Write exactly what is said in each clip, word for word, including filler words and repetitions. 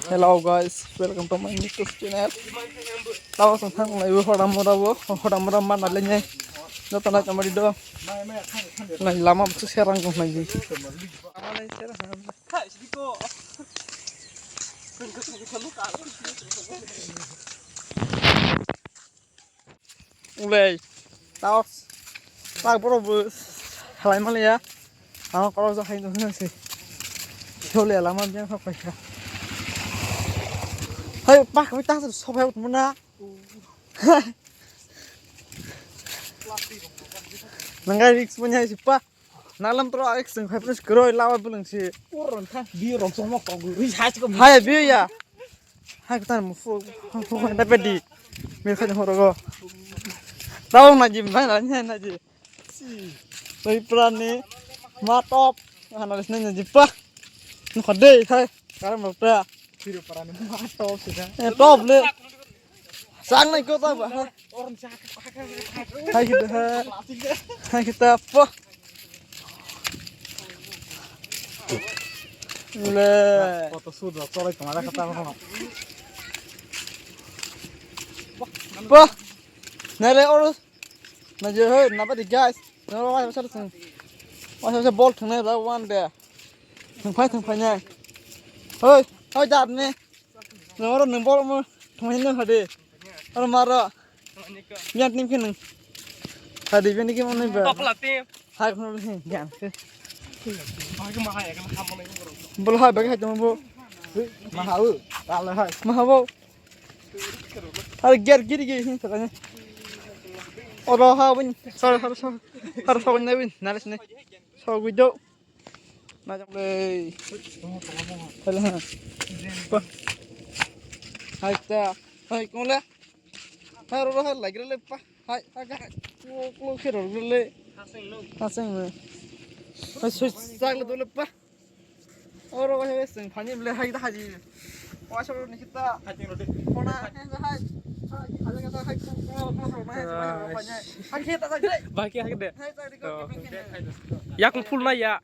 Hello guys, welcome to my YouTube channel. Tamo song thang lai bo hodam mora bo, hodam mora ma na le nyai. Joto na chamari do. Lai lama bu serang ko lai. Ulei. Tao. Tak boro bu halai maliya. Ang koro ja hai no se. Chole lama biang kha paisa. Hai pak bi tak so phai muna. Nang ga risk punya si pa. Nalam tro ek sing phai pun kroi lawa bulang si. Ur rong tha bi rong song mok kong ri hai ko. Hai bi ya. Hai ko tan mu fu fu na pe di. Mi kha horo go. Tao na ji mai na ni na ji. Oi prani ma top. Ana les na ji pa. Ni kha de hai. Karam ma pa. Phiro parani ma top sida. Eh, top le. Sang nai ko ta ba. Hai kita ha. Hai kita apa? Le. Foto shoot rok cholai tongma kha ta. Bah. Nare oro. Na je hoi na ba di guys. Na ba ba sa sa. Ba sa sa bol thang na ba wan de. Thang phai thang phai na. Hoi, hoi dad ne. Nang oro nang bol mo thangmani nang hade. Oro maro. Biang tim khe nang. Hade biang tim mo nang ba. Topla tim. Hai khon nang biang. Bol hai bagi hai tamo bo. Maha u. Tala hai. Maha bo. Har ger giri giri hin sakanya. Oro ha bin. Sar har sar. Har sar bin na bin. Nalis ne. Sar gudo. Najak le. Hello ha. Pa. Hai ta. Hai kong le. Hai ro ro hai lagi le pa. Hai hai hai. Klo klo khe ro le. Haseng no. Haseng no. Hai sui sak le dole pa. Oro hai seng phani le hai da haji. Wa soro ni kita. Hai ting ro de. Kona hai hai. Hai hai hai. Klo klo klo hai hai. Hai khe ta hai. Ba khe hai de. Hai ta ri ko. Yakung full na ya.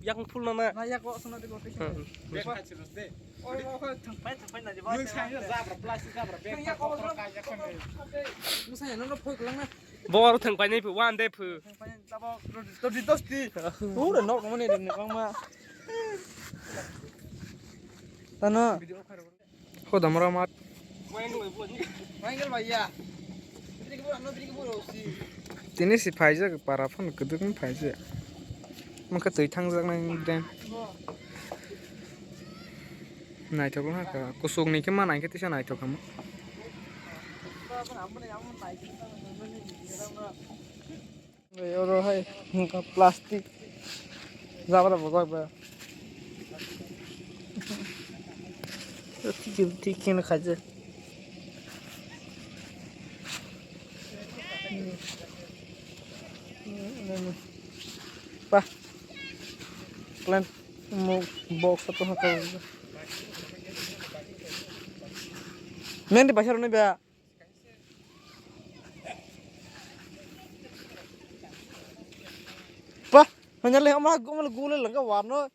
Yakung full na na. Na ya ko sana de ko. Bo aro thang painai phu, wan de phu. Ura nok mani rim ni bangma. Tano. Ho damra mat. Tini si phaijak para phano kwdwkno phaijak. Mokhe twi thangjak nai drain. Naithok wngkha, kuchuk ni khe ma nai khe tisa naithok kha. Oro hai plastic jabra bojak ba. Thik thik khe khaijak. Pa. Plan mo box to ha. Mendi basar ni ba. Pa, hanyale ama gumul gule langa warno.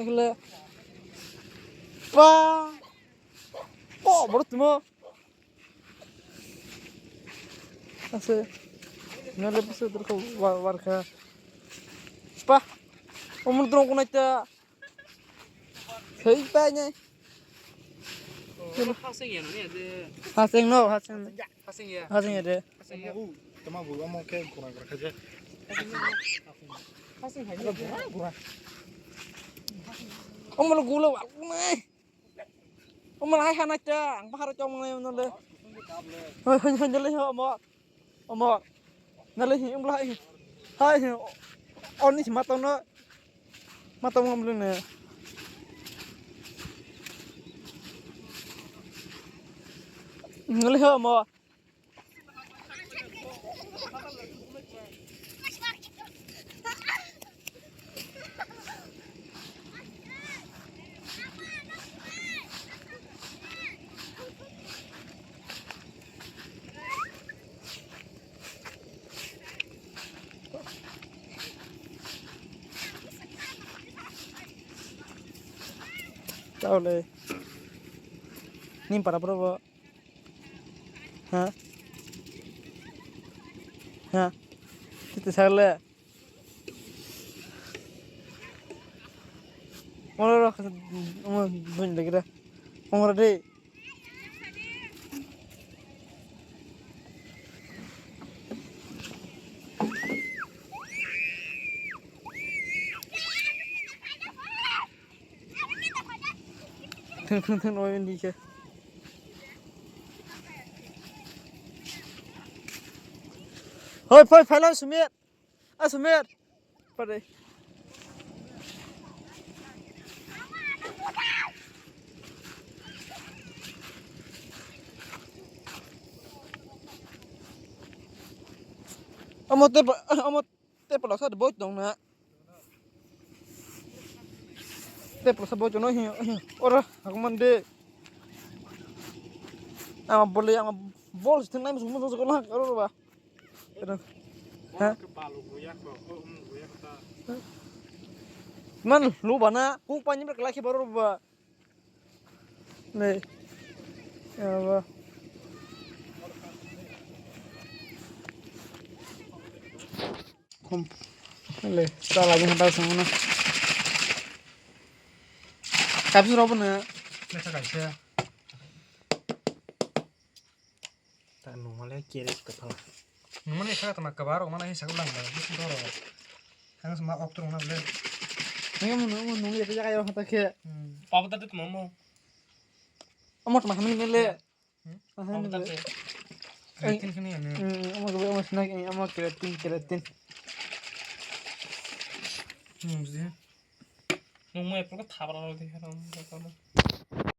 Ekle. Pa. Oh, baru timo. Ase. Nale bisa terko warka. Pa. Umur drone kunai ta. Hei, pa ne. Haseng ya, ne, de. Haseng no, haseng. Haseng ya. Haseng ya de. Haseng ya. Tama bu amo ke kurang kurang aja. Haseng ya. Kurang kurang. Omo lo gulo aku ne. Omo hai hana cha, ang bahar chong ngai no le. Hoi hoi hoi le ho mo. Omo. Nale hi, ungla hi. Hai hi. Oni si matang no. Matang ngam lene. Nale ho omo. Chao le. Nim para bro bo. Ha? Ha? Titi sagle. Oro ro, oro bun lagi da. Oro de. Thung, thung, thung, oi, ni khe. Hoi, phai, phai, lai, Sumit. A, Sumit. Pare. Amo te, amo Tei pwlasa bo tong na. Tei pwlasa bo tong no hi. Ora, aku mande. Ama bole, ama bol sithang nai musu musu ko lang aro ba. Ha? Man lu bana, ku pani ber kelai ke baru ba. Nei. Aba. Kom. Le, ta lagi hata sangna. Kapsu robo na. Nasa kaisa. Ta nungmale kere kapala. Nungmale kha tama kabar, mana he saklang ba, he sudoro. Hang sama ok turung na le. Nungmale, nungmale, nungmale, ya kaya hata khe. Hmm. Papa tadi tu mama. Amo tama kami le. Hmm? Aha, papa ni tadi. Keratin kini ya ni. Hmm, amo kebe, amo snack, amo keratin, keratin. Hmm, sih. Nungmale pura thabra lo de, amo.